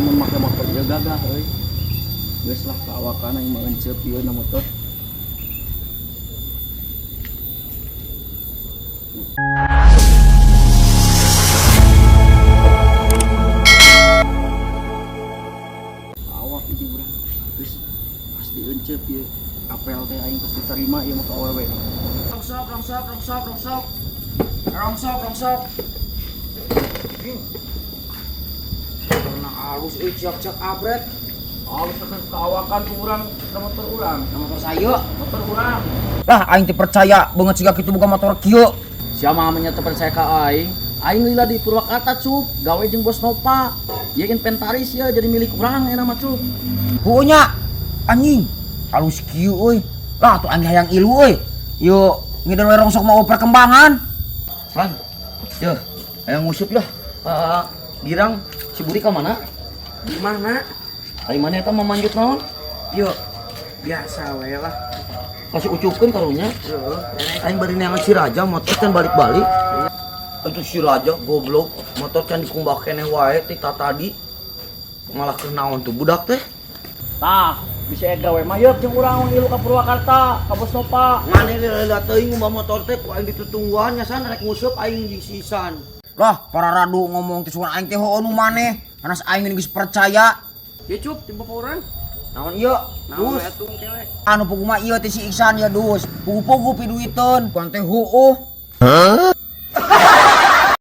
Mun make motor ieu gagah euy. Geus lah kaawakan aing mah eunceup ieu na motor. Awak itu urang. Geus pas dieunceup ieu apel teh aing pas diterima ieu mah ka awewe. Rongsok, rongsok, rongsok, rongsok. Rongsok, rongsok. Karena halus euy ciak-ciak abret. Halus teh kaawakan ku urang na motor urang. Na motor saya. Motor urang. Lah aing teh percaya banget siga kitu boga motor kieu. Siapa mah teu percaya ka aing? Aing lila di Purwakarta cup, gawe jeung bos Nova. Ieu inventaris ya jadi milik urang enak mah cup. Heueuh nya. Anjing. Halus kieu euy. Lah tuh aing hayang ilu euy. Yuk, ngider we rongsok mau perkembangan. Lan, yeuh, hayang ngusup lah. Girang, si Budi ka mana? Di mana? Ai mana eta mah manjut naon? Yuk, biasa we lah. Kasih ucupkeun karunya. Heeh. Aing bari neangan si Raja motor can balik-balik. Itu si Raja goblok, motor can dikumbah keneh wae ti tadi. Malah keur naon tuh budak teh. Tah, bisa gawe mah yeuh jeung urang ngilu ka Purwakarta, ka bos Nova. Maneh lila teuing ngumbah motor teh ku aing ditutungguan nya san rek nguseup aing disisan. Lah, para radu ngomong teh suara aing teh heueuh nu maneh. Hanas aing geus percaya. Ya cup, di bapak orang. Naon ieu? Naon Dus. we atuh kewe. Anu pugu mah ieu teh si Iksan ya dus. Pugu-pugu piduiteun. Kuan teh heueuh.